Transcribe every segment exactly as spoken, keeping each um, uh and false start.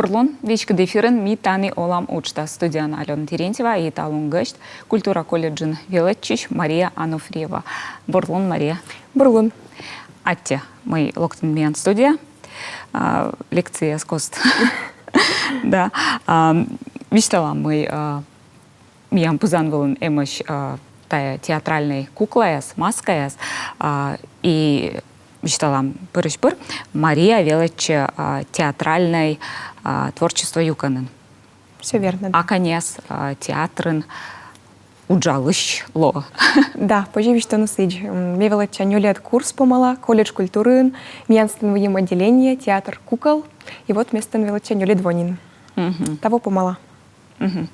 Бур лун, веськыд эфирын «Ми тані олам» уджтас. Студияын Алёна Терентьева и талун гӧсьт — культура колледжын велӧдчысь Мария Ануфриева. Бур лун, Мария. Бур лун. Аттьӧ, мый локтін миян студияӧ. А, лекцияяс кост. Да. А, висьталам, мый, а, миян пызан вылын эмӧсь, а, тайӧ театральнӧй куклаяс, маскаяс, а, и висьталам пырысь-пыр, Мария велӧдчӧ, а, театральнӧй, а, творчество юкӧнын. Всё верно, да. Аканьяс, а, театрын уджалысь лоӧ. Да, позьӧ висьтавны сідз. М, ме велӧдча нёльӧд курс помала колледж культурыын, миян сэтӧн выйым отделение, театр кукол, и вот ме сэтӧн велӧдча нёльӧд во нин. Мгм. Таво помала. Мгм.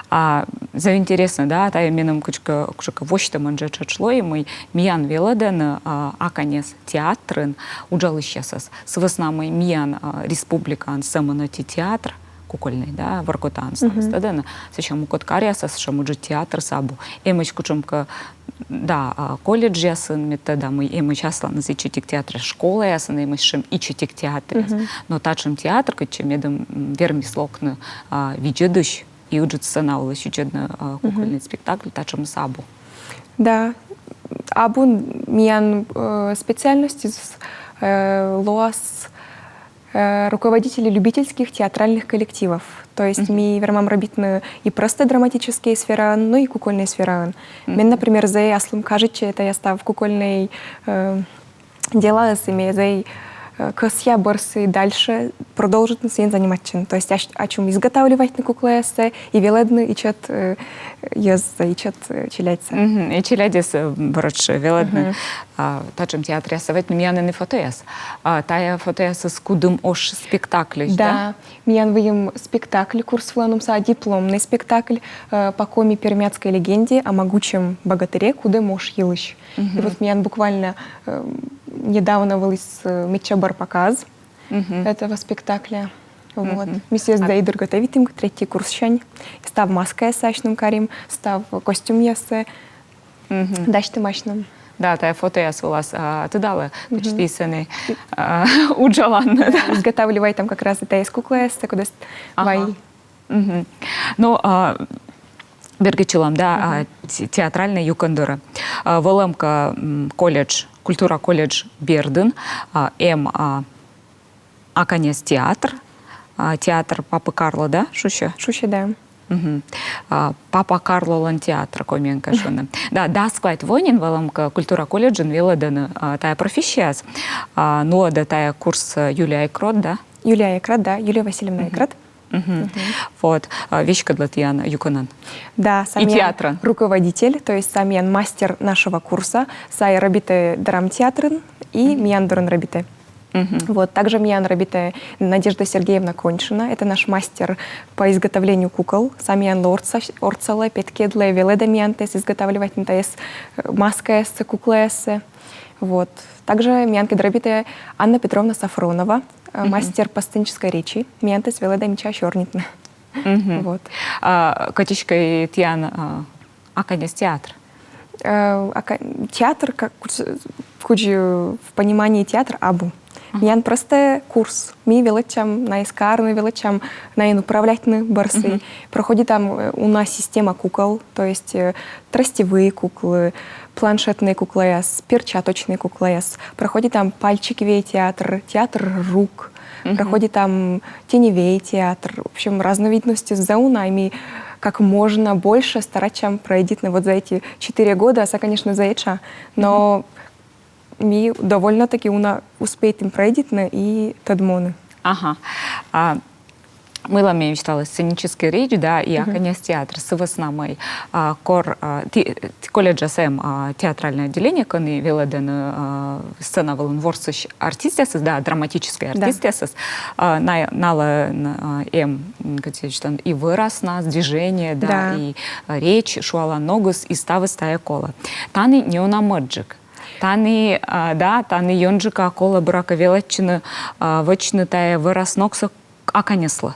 А, зэв интереснӧ, да, тайӧ меным кутшӧмкӧ, кутшӧмкӧ восьтӧмӧн жӧ тшӧтш лои, мый миян велӧдӧны, а, аканьяс театрын уджалысьясӧс. Сы вӧсна мый миян, а, республикаын сӧмын ӧти театр кукольнӧй, да, Воркутаын ставыс тӧдӧны, сэтшӧм мукӧд каръясас сэтшӧм ыджыд театрыс абу. Эмӧсь кутшӧмкӧ, да, а, колледжъясын, ме тӧда, мый эмӧсь асланыс ичӧтик театръяс, школаясын эмӧсь сэтшӧм ичӧтик театръяс. Но татшӧм театр, кытчӧ медым, м, вермис локны, а, видзӧдысь и ыджыд сцена улысь видзӧдны, а, кукольнӧй спектакль, татшӧмыс абу. Да, абу. Миян, э, специальностьыс, э, лоас, э, руководители любительских театральных коллективов. То есть ми вермам рӧбитны и просто драматическӧй сфераын, но и кукольнӧй сфераын. Мен, например, зэй аслым кажитчӧ, тайӧ став кукольнӧй, э, делаыс, и ме зэй, э, кӧсъя бӧрсі дальше продолжитны сійӧн заниматчыны. То есть ачым изготавливайтны куклаяссӧ и велӧдны ичӧт, э, йӧзсӧ, ичӧт, э, челядьсӧ. Мгм. И челядьӧс, э, бӧрынӧ велӧдны. А, татшӧм театръясӧ вӧтны. Миян ӧні фотояс. А, тайӧ фотоясыс «Кудым ош» спектакльысь, да? Да. Миян выйым спектакль курс вылын, омса дипломнӧй спектакль, э, по коми-пермяцкой легенде о могучем богатыре Кудым ош йылысь. И вот миян буквально, э, недавно выліс, э, медся бӧр показ этого спектакля. Вот. Ми сійӧс зэй дыр готовитім третий курссянь. Став маскаяссӧ асьным карим, став костюмъяссӧ дасьтім асьным. Да, тайӧ фотояс вылас, а, тыдалӧ, кыдз ті сэні, а, уджаланныд. Изготавливайтам как раз и тайӧ куклаяссӧ, кодӧс вай. Мгм. Ну, а, бергӧдчылам, да, а, те-, театральнӧй юкӧн дорӧ. А, вӧлӧмкӧ, м, колледж, культура колледж бердын, а, эм, а, аканьяс театр, а, театр Папы Карло, да, шусьӧ? Шусьӧ, да. Мгм. А, Папа Карлолӧн театр, комиӧн кӧ шуны. Да, дас квайт во нин вӧлӧмкӧ культура колледжын велӧдӧны, а, тайӧ профессияс. А, нуӧдӧ тайӧ курс, э, Юлия Экрат, да? Юлия Экрат, да, Юлия Васильевна Экрат. Мгм. Вот. А, веськӧдлӧ тіян юкӧнӧн. Да, сійӧ миян руководитель, то есть сійӧ миян мастер нашего курса, сійӧ рӧбитӧ драмтеатрын и миян дорын рӧбитӧ. Вот. Также миян рӧбитӧ Надежда Сергеевна Коньшина, это наш мастер по изготовлению кукол. Сійӧ миянлы ортса-, ортсалӧ, петкӧдлӧ, велӧдӧ миянтӧс изготавливайтны тайӧс, э, маскаяссӧ, куклаяссӧ. Вот. Также миянкӧд рӧбитӧ Анна Петровна Сафронова, э, мастер по сценической речи, миянтӧс велӧдӧ мича сёрнитны. Вот. А, кӧть эськӧ тіян, а, аканьяс театр? Э, ака-, театр, как, кудз, кудз, э, в понимании театр абу. Миян просто курс. Ми велӧдчам найӧс карны, велӧдчам найӧн управлятны бӧрсі. Проходитам, э, уна система кукол, то есть, э, тростевые куклы, планшетные куклаяс, перчаточные куклаяс. Проходитам пальчиковый театр, театр рук. Проходитам теневей театр. В общем, разновидностьяс зэв уна, и ми как можно больше старайтчам пройдитны. Но вот за эти четыре года, сійӧ, конечно, зэв этша, но ми довольно-таки уна успейтім пройдитны и тӧдмавны. Ага. А, мыйла ме висьтала сценическая речь, да, и аканьяс театр. Сы вӧсна мый, а, кор, а, ті, ті колледжас эм, а, театральное отделение, кӧні велӧдӧны, а, сцена вылын ворсысь артистъясӧс, да, драматическӧй артистъясӧс, а, на-, налӧн, а, эм, м, кыдз шуан, и вӧраснас, движение, да, и, а, речь, шуалан ногыс, и ставыс тайӧ колӧ. Тані неуна мӧдджык. Тані, а, да, тані ёнджыка колӧ, буракӧ, велӧдчыны, а, вӧчны тайӧ вӧрас ногсӧ аканьяслы.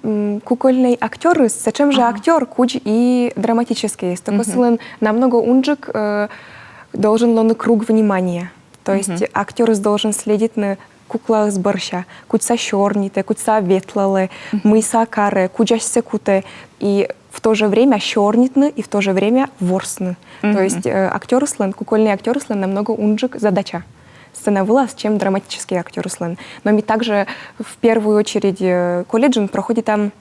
М, кукольнӧй актёрыс сэтшӧм жӧ актёр, кудз и драматическӧйыс. Только сылӧн намного унджык, э, должен лоны круг внимания. То есть актёрыс должен следитны куклаыс бӧрся, кудзсӧ сёрнитӧ, кудзсӧ ветлалӧ, мыйсӧ карӧ, кудзсӧ кутӧ. И в то же время сёрнитны, и в то же время ворсны. То есть э, актёрыслӧн, кукольнӧй актёрыслӧн намного унджык задача сцена вылас, чем драматическӧй актёрыслӧн. Но ми также в первую очередь э, колледжын проходитам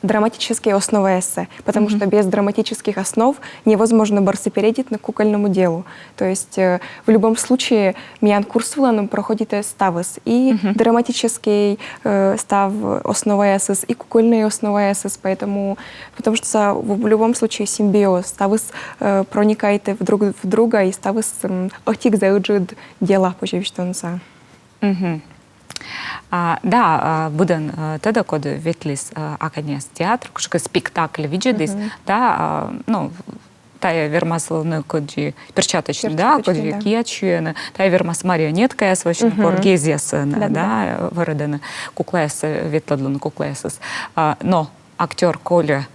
драматическӧй основаяссӧ, потому что без драматических основ невозможно бӧрсӧ перейти к кукольному делу. То есть э, в любом случае миян курс вылын проходитӧ ставыс, и драматическӧй э, став основаясыс, и кукольнӧй основаясыс, поэтому, потому что в любом случае симбиоз, ставыс э, проникайтӧ в друг в друга, и ставыс м, ӧтик зэв ыджыд дела, позьӧ висьтооны. А, да, а, быдӧн э, тӧдӧ, код ветліс э, академияс театр, кутшӧмкӧ спектакль видзӧдіс, да, а, ну, тайӧ вермас лоны кыдзи перчаточнӧй, да, кыдзи кияд сюйӧны, тайӧ вермас марионеткаяс вӧчны, кор гезъясӧн, да, вӧрӧдӧны куклаяс, ветлӧдлыны куклаясыс. А, но актёр кольӧ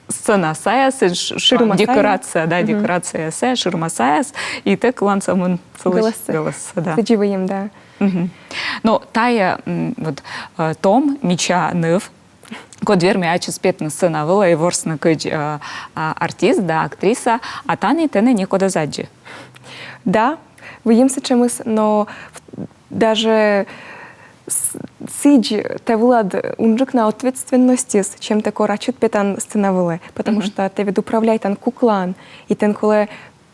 сцена саясын, ширма саясын, декорация, да, декорация саяс, ширма саяс, и тэ кылан сӧмын сылысь гӧлӧссӧ, да. Сідзи выйым, да. Но тайӧ м, вот э, том мича ныв, код верми ачыс петны сцена вылӧ и ворсны кыдз э, а, артист да актриса, а тані тэнӧ некод эз аддзы. Да, выйым сэтшӧмыс, но в- даже с- сідз тэ вылад унджык на ответственностьыс, чем тэ кор ачыд петан сцена вылӧ, потому что тэ ведь управляйтан куклаӧн, и тэн колӧ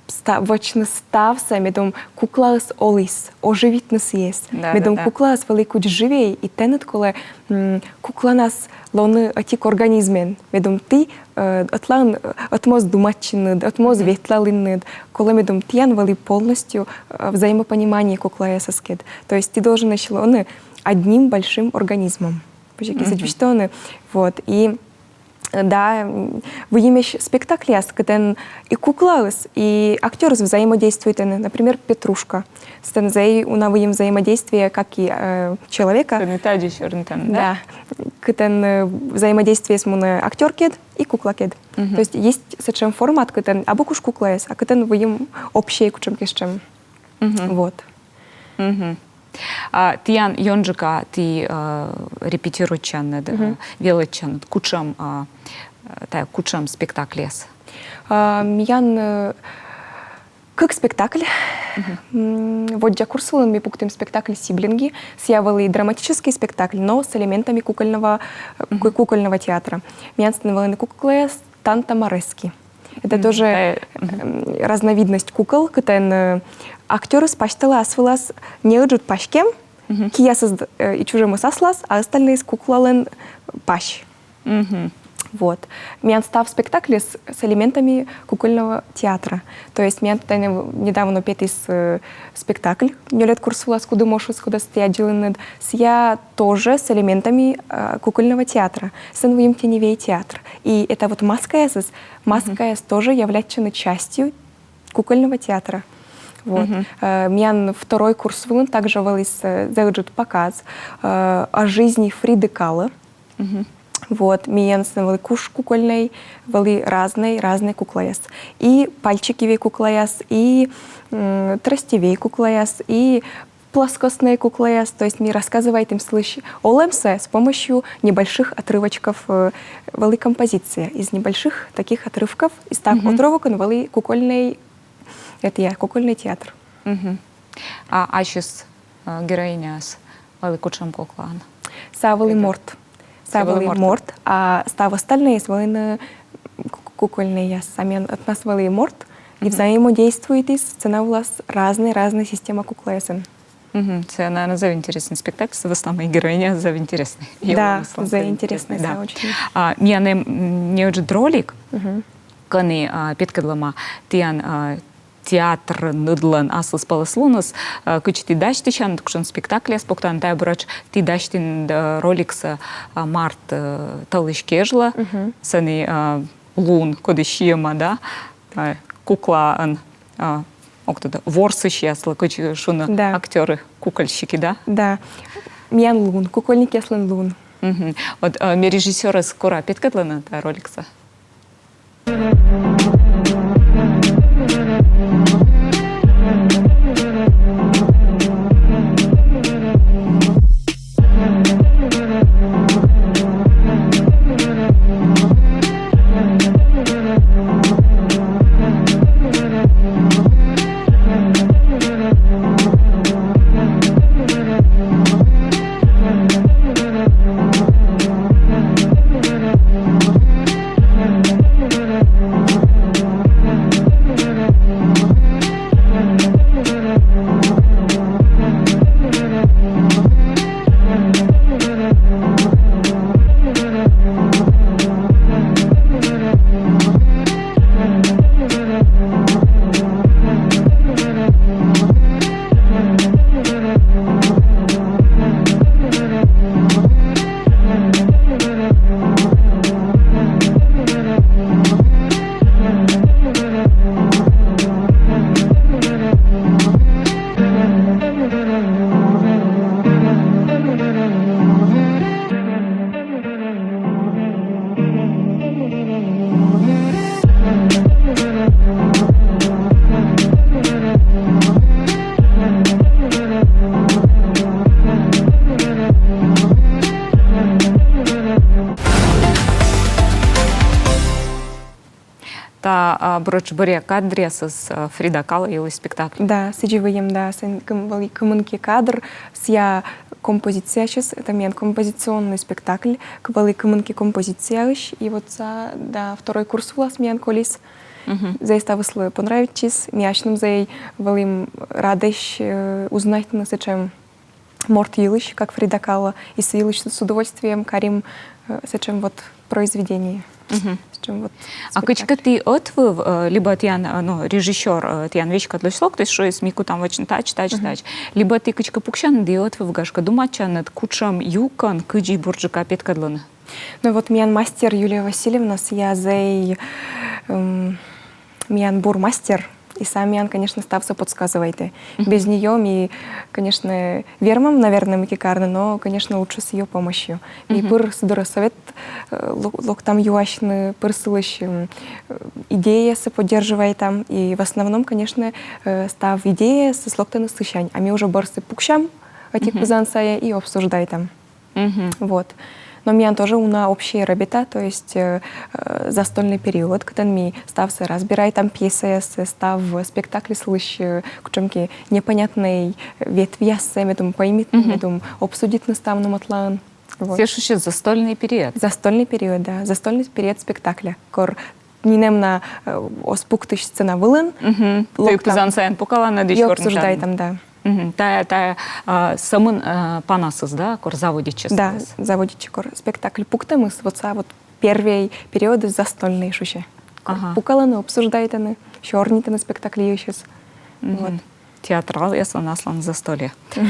ста- вӧчны ставсӧ, медым куклаыс оліс, оживитны сійӧс. Медым куклаыс вӧлі кудз живӧй, и тэныд колӧ м, кукланас лоны ӧтик организмӧн, медым ті э, ӧтлаын э, ӧтмоз думайтчинныд, ӧтмоз ветлалінныд, колӧ, медым тіян вӧлі полностью э, взаимопонимание куклаясыскӧд. То есть ті долженӧсь лоны одним большим организмом. Позьӧ кӧ сідз висьтооны. Вот. И э, да, м, выйымӧсь спектакльяс, кытӧн и куклаыс, и актёрыс взаимодействуйтӧны. Например, Петрушка. Сэтӧн зэй уна выйым взаимодействие, как и э, человека. Сэтӧн тадзи сёрнитан, да? Да. Кытӧн э, взаимодействиеыс мунӧ актёркӧд и куклакӧд. То есть есть сэтшӧм формат, кытӧн абу куш куклаяс, а кытӧн выйым общӧй кутшӧмкӧ сэтшӧм. Вот. А тіян ёнджыка ті э, репетируйтчанныд, э, велӧдчанныд кутшӧм, э, тайӧ кутшӧм спектакльяс? А, миян э, кык спектакль. М, воддза курс вылын ми пуктім спектакль «Сиблинги». Сійӧ вӧлі драматическӧй спектакль, но с элементами кукольного, э, ку- кукольного театра. Миян сэтӧн вӧліны куклаяс Танта Мореско. Это тоже э, м, разновидность кукол, кытӧн э, актёрыс пасьталӧ ас вылас неыджыд паськӧм, киясыс э, и чужӧмыс аслас, а остальнӧйыс куклалӧн пась. Вот. Миян став спектакльыс с элементами кукольного театра. То есть миян тані недавно петіс э, спектакль нёльӧд курс вылас, «Кудым ошыс», кодӧс ті аддзылінныд. Сійӧ тоже с элементами э, кукольного театра. Сэтӧн выйым теневӧй театр. И это вот маскаясыс, маскаяс тоже являйтчӧны частью кукольного театра. Вот. Э, миян второй курс вылын также вӧлі э, зэв ыджыд показ э, о жизни Фриды Кало. Вот, миян сэтӧн вӧлі куш кукольнӧй, вӧлі разнӧй, разнӧй куклаяс. И пальчикӧвӧй куклаяс, и м, тростьӧвӧй куклаяс, и плоскостнӧй куклаяс. То есть ми рассказывайтім сылысь олӧмсӧ с помощью небольших отрывочков, э, вӧлі композиция из небольших таких отрывков. И став отрывокын вӧлі кукольнӧй, это я, кукольный театр. А ассьыс э, героиняыс вӧлі кутшӧм куклаӧн? Сійӧ вӧлі морт. Сійӧ вӧлі морт, а став остальнӧйыс вӧліны ку- кукольнӧйяс. А миян ӧтнас вӧлі морт, и взаимодействуйтіс сцена вылас разнӧй-разнӧй система куклаясӧн. Сійӧ, наверно, зэв интереснӧй спектакль, сы вӧсна мый героиня зэв интереснӧй. Да, зэв интереснӧй, да, очень. А миян эм м, неыджыд ролик, кӧні а, петкӧдлӧма тіян а, театрныдлӧн аслыспӧлӧслуныс, э, кыдзи ті дасьтысянныд, кутшӧм спектакльяс пуктанныд, тайӧ буретш ті дасьтінныд э, роликсӧ э, март э, тӧлысь кежлӧ, сэні э, лун, коді сиӧма, да, э, куклаӧн, э, ог тӧд, ворсысьяслы, кыдзи шуны актёры, кукольщики, да? Да. Миян лун, кукольникъяслӧн лун. Вот э, ми режиссёрыс кора петкӧдлыны тайӧ роликсӧ. А, а, буретш, бӧръя кадръясыс, а, Фрида Кало йылысь спектакль. Да, сідзи выйым, да, сэн кым-, вӧлі кымынкӧ кадр, сійӧ композицияысь, это миян композиционный спектакль, к-, вӧлі кымынкӧ композицияысь, и вот сійӧ, да, второй курс вылас миян колис. Мгм. Зэй ставыслы понравитчис, ми асьным зэй вӧлім радӧсь, э, узнайтны сэтшӧм морт йылысь, как Фрида Кало, и сы йылысь с удовольствием карим, э, сэтшӧм вот произведение. Мгм. Сэтшӧм вот. А спектакль. Кыдзкӧ ті ӧтвыв, э, либӧ тіян, э, ну, режиссёр, э, тіян веськӧдлысь локтіс, шуис, ми кутам вӧчны тадз, тадз, мгм, тадз. Либӧ ті кыдзкӧ пуксянныд и ӧтвыв, гашкӧ, думайтчанныд, кутшӧм юкӧн, кыдзи бурджыка петкӧдлыны. Ну вот миян мастер Юлия Васильевна, сійӧ зэй, м, миян бур мастер, и сійӧ миян, конечно, ставсӧ подсказывайтӧ. Мгм. Без неё ми, конечно, вермам, наверное, мыйкӧ карны, но, конечно, лучше с её помощью. Ми, мгм, пыр сы дорӧ совет, э, ло-, локтам юасьны, пыр сылысь, м, э, идеясӧ поддерживайтам. И в основном, конечно, э, став идеяясыс локтӧны сысянь. А ми уже бӧрсӧ пуксям ӧти, мгм, пызан сайӧ и обсуждайтам. Мгм. Вот. Но миян тоже уна общая рӧбӧта, то есть, э, э, застольный период, кытӧн ми ставсӧ разбирайтам, пьесаяссӧ, став спектакльыслысь, э, кутшӧмкӧ непонятнӧй ветвьяссӧ, медым поймитны, мгм, медым обсудитны ставным ӧтлаын. Вот. Сійӧ шусьӧ застольный период. Застольный период, да. Застольный период спектакля. Кор нинӧм на, э, оз пуктысь сцена вылын. Мгм. Ті локтам, пызан сайын пукаланныд и сёрнитанныд. Обсуждайтам, да. Мгм. Тайӧ, тайӧ, а, сӧмын, а, панасыс, да, кор заводитчӧ. Да, ставыс. Заводитчӧ, кор спектакль пуктӧмыс, вот сійӧ вот первый периодыс застольный шусьӧ. Кор, ага, пукалӧны, обсуждайтӧны, сёрнитӧны спектакль йывсьыс. Мгм. Вот. Театралъяслӧн асланыс застолье. Мгм.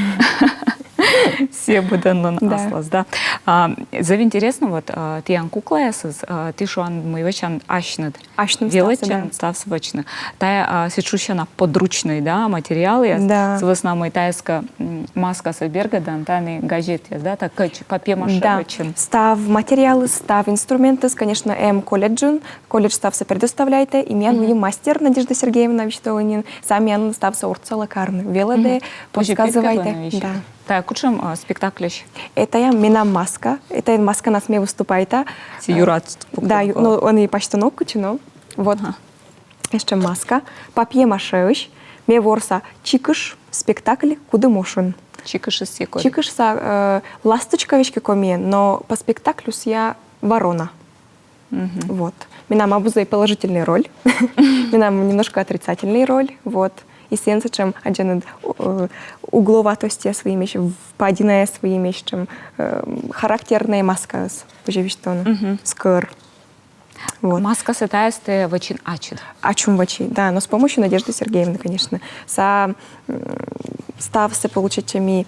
Сійӧ быдӧнлӧн, да, аслас, да. А, зэв интереснӧ, вот, а, тіян куклаясыс, а, ті шуанныд, мый вӧчанныд асьныд. Асьным ставсӧ, да. Велӧдчанныд ставсӧ вӧчны. Тайӧ, а, сідз шусяна подручнӧй, да, материалъяс. Да. Сы вӧсна мый тайӧ эськӧ, м, маскасӧ бергӧдан, тані газетъяс, да, та кӧч, папье-маше вӧчин. Да. Став материалыс, став инструментыс, конечно, эм колледжын, колледж ставсӧ предоставляйтӧ, и миян, мгм, выйым мастер Надежда Сергеевна висьталӧ нин, сійӧ миянлы ставсӧ ортсалӧ карны. Велӧдӧ, мгм, подсказывайтӧ. Да. Тайӧ кутшӧм, а, спектакльысь? Этайӧ «Менам маска». Этайӧ масканас ме выступайта. Сійӧ юрас. Да, ю-, ну, ӧні пасьтӧм ог кутчы, но вот. Ага. Эстшӧм маска. Папье-машеысь ме ворса «Чикыш» спектакль кудым ошын. Чикышыс сійӧ кор? Чикыш сійӧ, э, ласточка веськӧ комиӧн, но по спектаклю сійӧ ворона. Мгм. Вот. Менам абу зэй положительнӧй роль. Менам немножко отрицательнӧй роль. Вот. И сійӧн сэтшӧм, аддзанныд, э, угловатостьяс выйым эськӧ, впадинаяс выйым эськӧ, сэтшӧм, э, характернӧй маскаыс, позьӧ висьтавны. Мгм. Скӧр. Вот. Маскасӧ тайӧс тэ вӧчин ачыд? Ачым вӧчи, да, но с помощью Надежды Сергеевны, конечно. Сійӧ, м, ставсӧ, получается, ми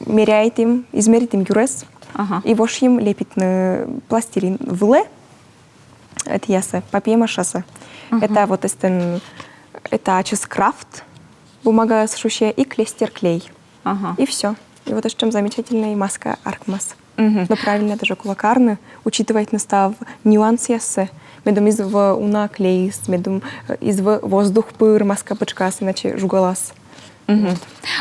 меряйтім, измеритім юрӧс, ага, и вошйим лепитны пластилин вылӧ, этаяссӧ, папье-машесӧ. Ага. Это вот эстӧн, это ачыс крафт бумагаыс шусьӧ и клейстер клей. Ага. И всё. И вот эстшӧм замечательнӧй маска артмас. Мгм. Но правильно тоже колӧ карны, учитывайтны став нюансъяссӧ. Медым из вӧв уна клейыс, медым, э, из вӧв воздух пыр маска пытшкас, иначе жугалас. Мгм. Вот.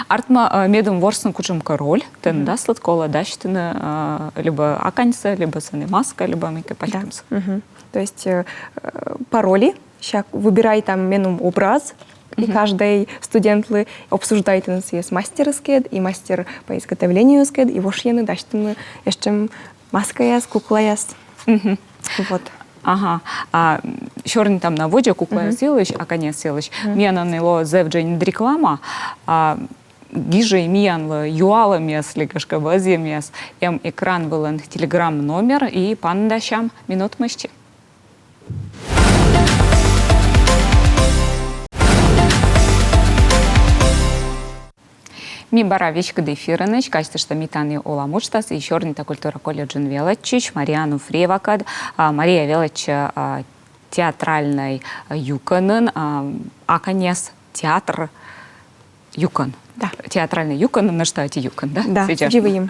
Артмӧ, э, медым ворсны кутшӧмкӧ роль, тэныд аслыд колӧ дасьтыны, э, либӧ аканьсӧ, либӧ сэні маска, либӧ мыйкӧ паськӧмсӧ. Да. Мгм. То есть, э, э, по роли, сяк выбирайтам меным образ, и, мгм, каждӧй студентлы обсуждайтӧны сійӧс мастерыскӧд и мастер по изготовлению-ыскӧд, и вошйӧны дасьтыны эстшӧм маскаяс, куклаяс. Мгм. Вот. Ага. А, м, сёрнитам на водзӧ куклаяс йылысь, аканьяс йылысь. Мгм. Миян ӧні лоӧ зэв дженьыд реклама. А, гижӧй миянлы юалӧмъяс ли, гашкӧ, вӧзйӧмъяс. Эм экран вылын телеграм номер, и паныдасям минут мысти. Ми бара веськыд эфирынӧсь, казьтышта, ми тані олам уджтас, и сёрнита культура колледжын велӧдчысь Мария Ануфриевакӧд. А, Мария велӧдчӧ, а, театральнӧй, а, юкӧнын, а, аканьяс театр юкӧн. Да. Театральнӧй юкӧн, нӧшта ӧти юкӧн, да? Да, сідзи выйым.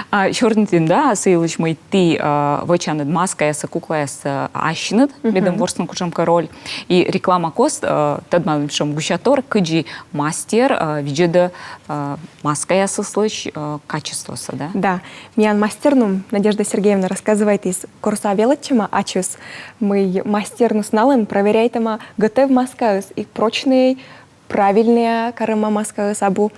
А, сёрнитім, да, сы йылысь, мый ті, а, вӧчанныд маскаяссӧ, кукаяссӧ асьныд, медым ворсны кутшӧмкӧ роль. И реклама кост, а, тӧдмалім, шуам, гусятор, кыдзи мастер, а, видзӧдӧ, а, маскаясыслысь, а, качествосӧ, да? Да. Миян мастернум, Надежда Сергеевна, рассказывайтіс, кор сійӧ велӧдчӧма ачыс, мый мастерныс налӧн проверяйтӧма, гӧтӧв маскаыс и прочнӧй, правильнӧя карӧма маскаыс абу.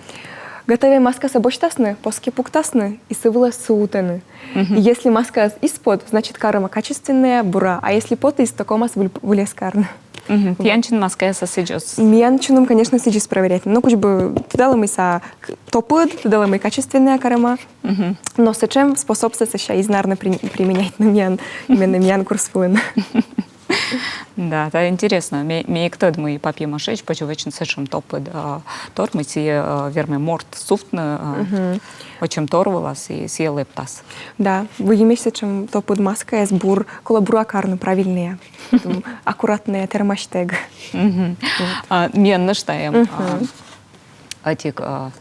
Гӧтӧвӧй маскасӧ босьтасны, поски пуктасны, и сы вылӧ сувтӧны. И если маскаыс эз пот, значит, карӧма качественнӧя, бура. А если потіс, то ковмас выль-, выльӧс карны. Мгм. Тіян чын маскаясыс сідз оз? Миян чыннум, конечно, сідз оз проверяйтны. Но кудз бы тӧдалӧ, мый сійӧ к-, топыд, тӧдалӧ, мый качественнӧя карӧма. Но сэтшӧм способсӧ сэсся эз на на при-, применяйтны миян, именно миян курс вылын. Да, тайӧ интереснӧ. Ме, ме эг тӧд, мый папье-машеысь позьӧ вӧчны сэтшӧм топыд, а, тор, мый сійӧ, а, вермӧ морт сувтны, а, вӧчӧм тор вылас, и сійӧ лэптас. Да, выйым эськӧ сэтшӧм топыд маскаяс бур, колӧ бура карны, правильнӧя. М, аккуратнӧя, тэрмасьтӧг. А, миян нӧшта эм, а, ӧтик, а,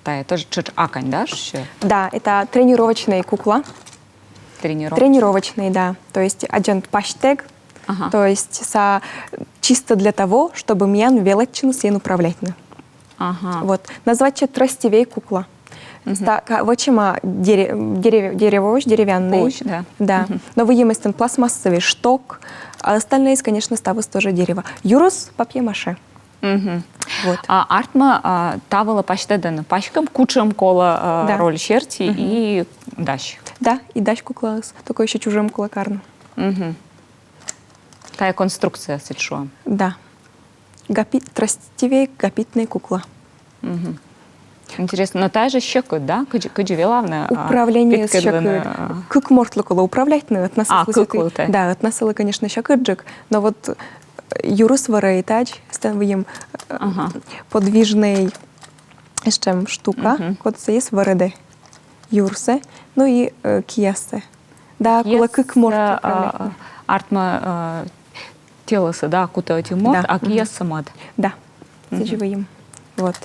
тайӧ тоже тшӧтш акань, да, шуам? Да, это тренировочная кукла. Тренировка. Тренировочный, да. То есть аддзан пасьтӧг. Ага. То есть сійӧ чисто для того, чтобы миян велӧдчыны сійӧн управляйтны. Ага. Вот. Назвать сійӧс тростевей кукла. Ста-, ка-, вӧчӧма дере-, дерев-, деревоысь, деревянный. Пуысь, да. Да. Но выйым эстӧн пластмассовый шток, а остальное, конечно, ставыс тоже дерево. Юрыс папье-маше. Вот. А артмӧ, а, та вылӧ пасьтӧдӧны паськӧм, кутшӧм колӧ, а, Да. роль серти и дась. Да, и дась куклаыс. Только эськӧ чужӧм колӧ карны. Тайӧ конструкция, сідз шуам. Да. Гапит, тростевей гапитнӧй кукла. Интереснӧ. Но тайӧ жӧ сьӧкыд, да? Кыдзи, кыдзи велавны, а, Управление петкӧдлыны, сьӧкыд. А. Кык мортлы колӧ управляйтны, ӧтнасӧс. А, кыклы тай. Да, ӧтнасӧс, конечно, сьӧкыдджык. Но вот, э, юрыс вӧрӧ и тадз, эстӧн выйым, э, подвижнӧй эстшӧм штука, кодсӧ эз вӧрӧдӧ юрсӧ, ну и, э, кияссӧ. Да, колӧ кык мортлы, а, управляйтны. Артмӧ, а, телосӧ, да, кутӧ ӧти морт, Да. А кияссӧ мӧд. Да, сідзи выйым. Вот.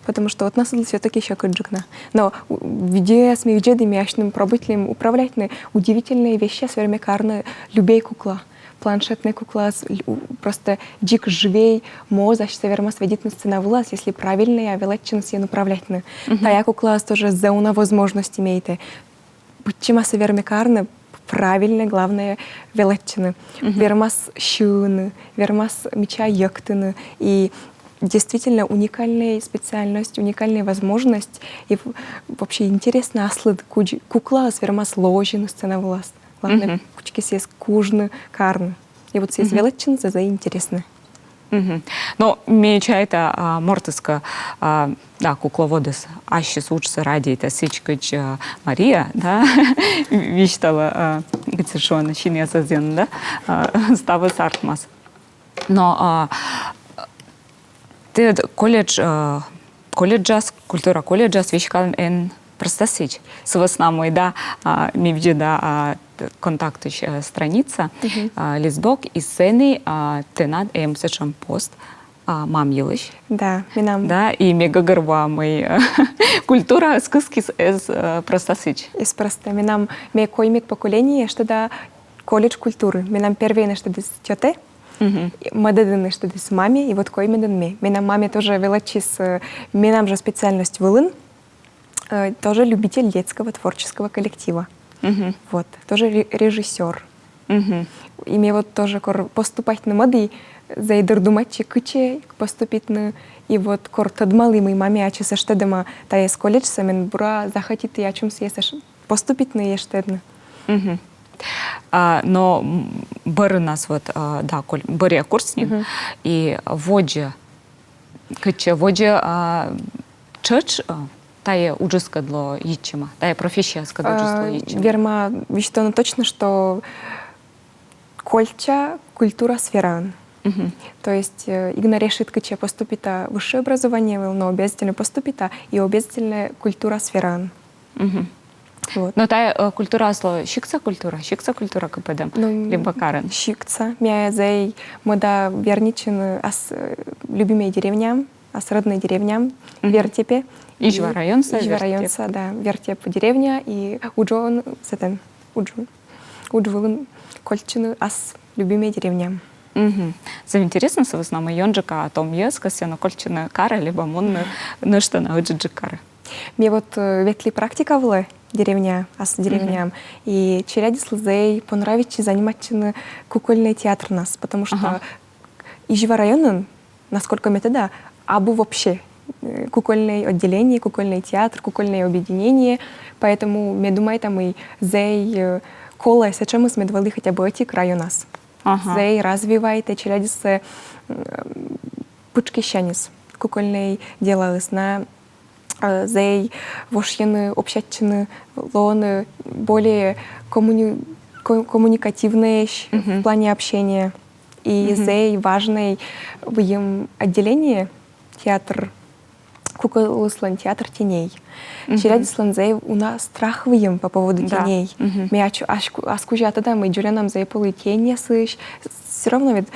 Потому что ӧтнасӧс все-таки сьӧкыдджык на. Но у-, видеояс ми видзӧдім, ми асьным пробуйтлім управляйтны, удивительнӧй вещьяс вермӧ карны любӧй кукла. Планшетнӧй куклаыс л-, у-, просто дзик живӧй моз асьсӧ вермас вӧдитны сцена вылас, если правильнӧя велӧдчыны сійӧн управляйтны. Тайӧ куклаыс тоже зэв уна возможность имейтӧ. Быдсямасӧ вермӧ карны, правильнӧ, главное, велӧдчыны. Вермас сьывны, вермас мича йӧктыны. И действительно уникальная специальность, уникальная возможность. И в-, вообще интереснӧ аслыд, кыдз куклаыс вермас лӧзьыны сцена вылас. Главное, кыдзкӧ сійӧс кужны карны. И вот сійӧс велӧдчыны зэв интереснӧ. Но ме чайта, а, мортыс кӧ, а, да, кукловодыс ассьыс уджсӧ радейтӧ сідз, кыдз, а, Мария, да, висьталӧ, а, кыдз шуӧны, синъясӧн, да, а, ставыс артмас. Но, а, тэ колледж, а, колледжас, культура колледжас веськалін эн прӧста сідз. Сы вӧсна мый, да, а, ме видзӧда, а, контактысь, а, страница, а, листбок, и сэні, а, тэнад эм сэтшӧм пост, а, мам йылысь. Да, менам. Да, и ме гӧгӧрвоа, мый культураыс кыскис эз, а, прӧста сідз. Эз прӧста. Менам, ме коймӧд поколение эштӧда колледж культуры. Менам первойӧн эштӧдіс тьӧтӧ, и мӧдӧдӧн эштӧдіс маме, и вот коймӧдӧн ме. Менам маме тоже велӧдчис, э, менам жӧ специальность вылын, э, тоже любитель детского творческого коллектива. Вот, тоже ре-, режиссёр. И ме вот тоже кор поступайтны мӧді, зэй дыр думайтчи, кытчӧ поступитны, и вот кор тӧдмалі, мый маме ачыс эштӧдӧма тайӧс колледжсӧ, мен бура захотиті ачым сійӧс эш-, поступитны и эштӧдны. А, но, м, бӧрынас вот, а, да, коль-, бӧръя курс нин, и водзӧ, кытчӧ водзӧ, а, тшӧтш, а, тайӧ уджыскӧд лоӧ йитчӧма, тайӧ профессияыскӧд уджыс лоӧ йитчӧма. Верма висьтавны точно, что кольчча культура сфераын. То есть, э, эг на решит, кытчӧ поступита высшее образование вылӧ, но обязательно поступита и обязательно культура сфераын. Вот. Но тайӧ, э, культураыс лоӧ сиктса культура, сиктса культура кыпӧдӧм, либӧ карын? Сиктса. Миян зэй мӧда вернитчыны ас, э, любимӧй деревняӧ. ас родной деревням, Вертепе. Изьва районса, Изьва районса, да, Вертеп деревня, и уджын сэтэн, уджын, удж вылын кольччыны ас любимой деревням. Мгм. Зэв интересно, сы вӧсна мый ёнджыка том йӧз кӧсйӧны кольччыны карӧ либӧ мунны нӧшта на ыджыдджык карӧ. Ме вот э, ветлі практика вылӧ деревня, ас деревням, и челядьыслы зэй понравитчи заниматчыны кукольнӧй театрнас, потому что Изьва районын, насколько ме тӧда, абу вообще э, кукольнӧй отделение, кукольнӧй театр, кукольнӧй объединение, поэтому ме думайта, мый зэй э, колӧ сэтшӧмыс, мед вӧлі хотя бы ӧтик районас. Зэй развивайтӧ челядьыслӧн э, пытшкӧссяньыс кукольнӧй делаыс на, э, зэй вошйыны, общатчыны, лоны более коммуни- ко- коммуникативнӧйӧсь в плане общения. И зэй важнӧй выйым отделение, театр, куколыслӧн театр теней. Челядьыслӧн зэй уна страх выйым по поводу теней. Ме ас кузя тӧда, мый дзоляным зэй пӧлы теньясысь. Все равно ведь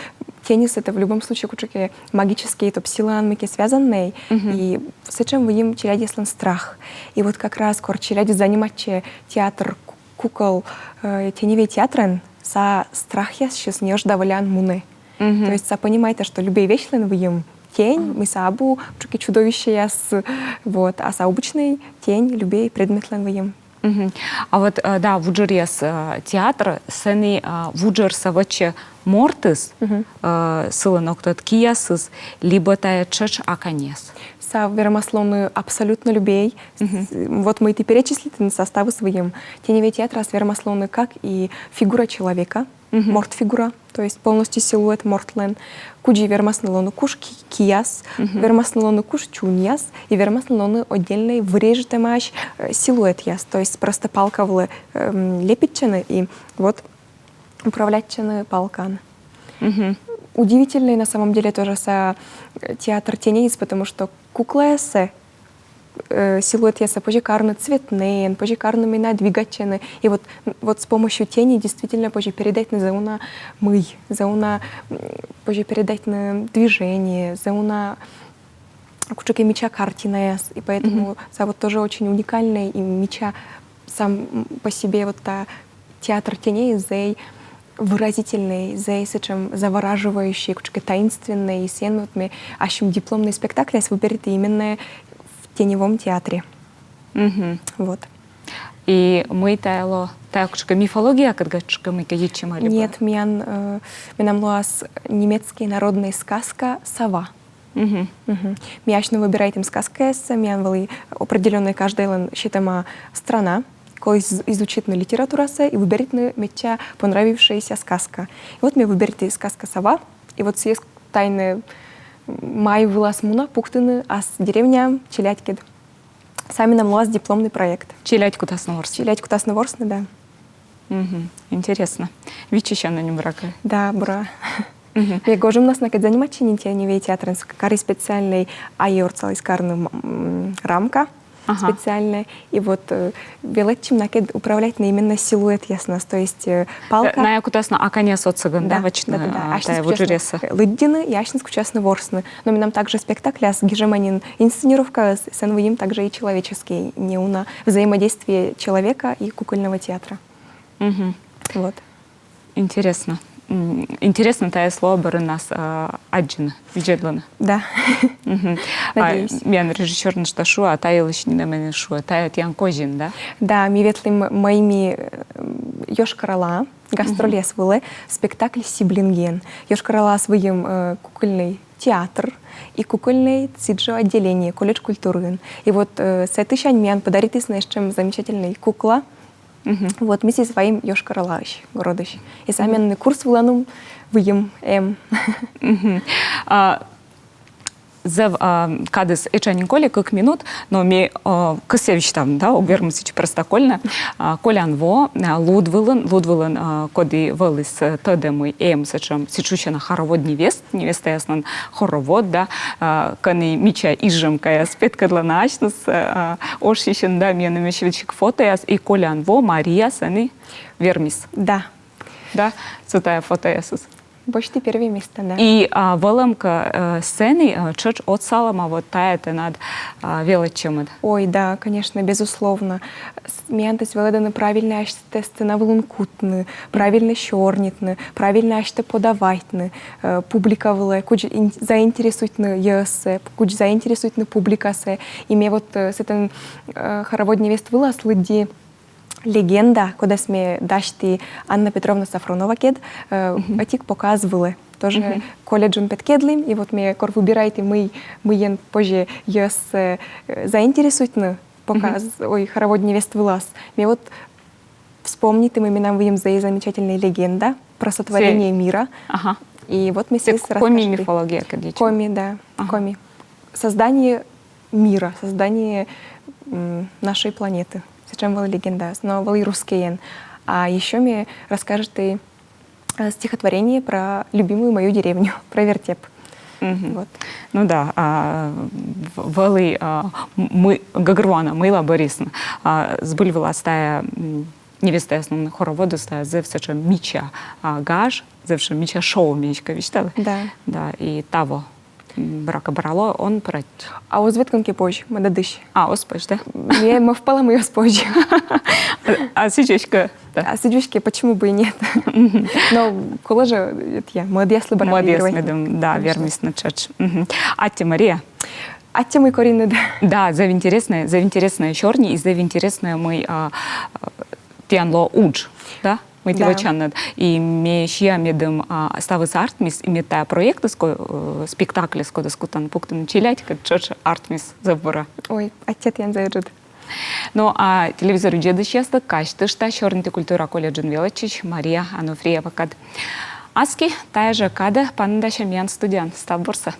теньыс это в любом случае кучеке магический топ силаӧн мыйке связаннӧй. И сэтшӧм выйым челядьыслӧн страх. И вот как раз кор челядьыс заниматчӧ театр кукол э, теневей театрӧн, сійӧ страхъяссьыс нӧшта вылын мунӧ. То есть сійӧ понимайтӧ, что любӧй вещьлӧн выйым тень, мый сійӧ абу кучеке чудовищеяс, вот, а сійӧ обычнӧй тень любӧй предметлӧн выйым. А вот э, да, вуджӧръяс э, театр, сэні э, вуджӧрсӧ вӧчӧ мортыс, э, сылӧн ог тӧд киясыс, либӧ тайӧ тшӧтш аканьяс. Сійӧ вермас лоны абсолютно любӧй. Вот мый ті перечислитін, сійӧ ставыс выйым. Теневей театрас вермас лоны как и фигура человека, морт фигура, то есть полностью силуэт мортлӧн. Кудзи вермасны лоны куш ки- кияс, вермасны лоны куш чуньяс, и вермасны лоны отдельнӧй вырежитӧмаӧсь э, силуэтъяс, то есть просто палка вылӧ эм, лепитчӧны и вот управлятчӧны палкаӧн. Удивительнӧй на самом деле тоже сійӧ э, театр тенейыс, потому что куклаяссӧ э, силуэтъяссӧ позьӧ карны цветнӧйӧн, позьӧ карны, мый найӧ двигайтчӧны. И вот, вот с помощью тени действительно позьӧ передайтны зэй уна мый, зэй уна м, позьӧ передайтны движение, зэй уна кучеке мича картинаяс. И поэтому сійӧ вот тоже очень уникальнӧй и мича сам м, по себе вот та театр теней зэй выразительнӧй, зэй сэтшӧм завораживающӧй, кучеке таинственнӧй, и сійӧн вот ме ассьым дипломнӧй спектакльяс выбериті именно в теневом театре. Вот. И мый тайӧ лоӧ, тайӧ кучеке мифология кӧть кучеке мыйкӧ йитчӧма либӧ? Нет, миян, э, менам лоас немецкий народный сказка «Сова». Ми асьным выбирайтім сказкаяссӧ, миян вӧлі определённӧй каждӧйлӧн сетӧма страна, колӧ из- изучитны литературасӧ и выберитны медся понравившаяся сказка. И вот ми выбериті сказка «Сова», и вот сійӧс тайнӧ май вылас муна пуктыны ас деревняӧ челядькӧд. Сійӧ менам лоас дипломный проект. Челядь кутасны ворсны? Челядь кутасны ворсны, да. Интересно. Виччысянныд нин, буракӧ? Да, бура. Ме гожӧмнас накӧд занимайтчи нин теневей театрын, с- кари специальнӧй, ай ортсаліс карны м, рамка специальнӧй. И вот э, велӧдчим накӧд управлятны именно силуэтъяснас, то есть э, палка. Найӧ кутасны аканьяс отсӧгӧн, да, вӧчны, да, да, да. Асьныс кутасны лыддьыны и асьныс кутасны ворсны. Но менам также спектакляс гижӧма нин инсценировкаыс, сэн выйым также и человеческӧй, неуна взаимодействие человека и кукольного театра. Вот. Интересно. Интересно тайӧс лоӧ бӧрыннас аддзыны, видзӧдлыны. Да. Надеюсь. Миян режиссёр нӧшта шуӧ, а та йылысь нинӧм эн шуӧ, тайӧ тіян козин, да? Да, ми ветлім майми Йошкар-Ола гастрольяс вылӧ, спектакль «Сиблингиӧн». Йошкар-Олаас выйым кукольнӧй театр и кукольнӧй сідз жӧ отделение, колледж культурыын. И вот сэтысянь миян подаритісны сэтшӧм замечательнӧй кукла, Вот, ми сійӧс вайим Йошкар-Олаысь, городысь. И сійӧ менам курс вылын выйым эм. Зэв кадыс этша нин коли, кык минут, но ми кӧсъям висьтавны, да, ог вермы сідз простокольно. Колян во луд вылын, луд вылын коді вӧліс, тӧдӧ, мый эм сэтшӧм, сідз шусяна хоровод невест, невестаяслӧн хоровод, да, кӧні мича изьӧмкаяс петкӧдлӧны асьныс ошйысьын, да, миян эмӧсь весиг фотояс, и колян во Мария сэні вермис. Да. Да, со тайӧ фотоясыс. Почти первое место, да. И а, вӧлӧмкӧ, э, сценын, э, тшӧтш отсалӧма вот тайӧ тэнад а, велӧдчӧмыд. Ой, да, конечно, безусловно. С- миянтӧс велӧдӧны правильнӧ асьтӧ сцена вылын кутны, правильнӧ сёрнитны, правильнӧ асьтӧ подавайтны, э, публика вылӧ, кудз ин- заинтересуйтны йӧзсӧ, кудз заинтересуйтны публикасӧ. И ме вот э, сэтӧн э, «Хоровод невест» вылас лыдди легенда, кодӧс ме дасьті Анна Петровна Сафроновакӧд, э, ӧтик показ вылӧ. Тоже колледжын петкӧдлім, и вот ме кор выбирайті, мый, мыйӧн позьӧ йӧзсӧ э, заинтересуйтны показ, ой, «Хоровод невест» вылас. Ме вот вспомниті, мый менам выйым зэй замечательнӧй легенда про сотворение мира. Ага. И вот ме Сійӧ сійӧс коми расскажу. Мифология, кӧть. Коми, да, коми. Создание мира, создание м, нашей планеты. Сэтшӧм вӧлі легенда, но вӧлі русскӧйӧн. А ещӧ ме расскажу ті э, стихотворение про любимую мою деревню, про Вертеп. Вот. Ну да, а, в- вӧлі а, м- гӧгӧрвоана, мыйла бӧрйисны. А, збыль вылас тайӧ м, невестаяслӧн хороводыс тайӧ зэв сэтшӧм мича а, гаж, зэв сэтшӧм мича шоу, ме эськӧ висьтала. Да. Да, и таво м, бара кӧ брало, он прать. А оз веткӧн кӧ, позь, мӧдӧдысь. А, оз позь, да? Ме мӧвпала, мый оз позь. А сідз эськӧ. Да. А сідз эськӧ, почему бы и нет? Но колӧ жӧ, это я, мӧдъяслы бара Мӧдъяс выигрывать. медым, да, вермисны тшӧтш. Аттьӧ, Мария. Аттьӧ, мый коринныд. Да, зэв интереснӧй, зэв интереснӧй сёрни, и зэв интереснӧй, мый а, а, тіян лоӧ удж, да? Мый ті вӧчанныд. И ме сиа, медым а, ставыс артмис, и мед тайӧ проектыс, ко- э, спектакльыс, кодӧс кутан пуктыны челядькӧд, тшӧтш артмис зэв бура. Ой, аттьӧ тіянлы зэв ыджыд. Ну а телевизор видзӧдысьяслы казьтышта, сёрниті культура колледжын велӧдчысь Мария Ануфриевакӧд. Аски тайӧ жӧ кадӧ паныдасям миян студияӧ. Став бурсӧ.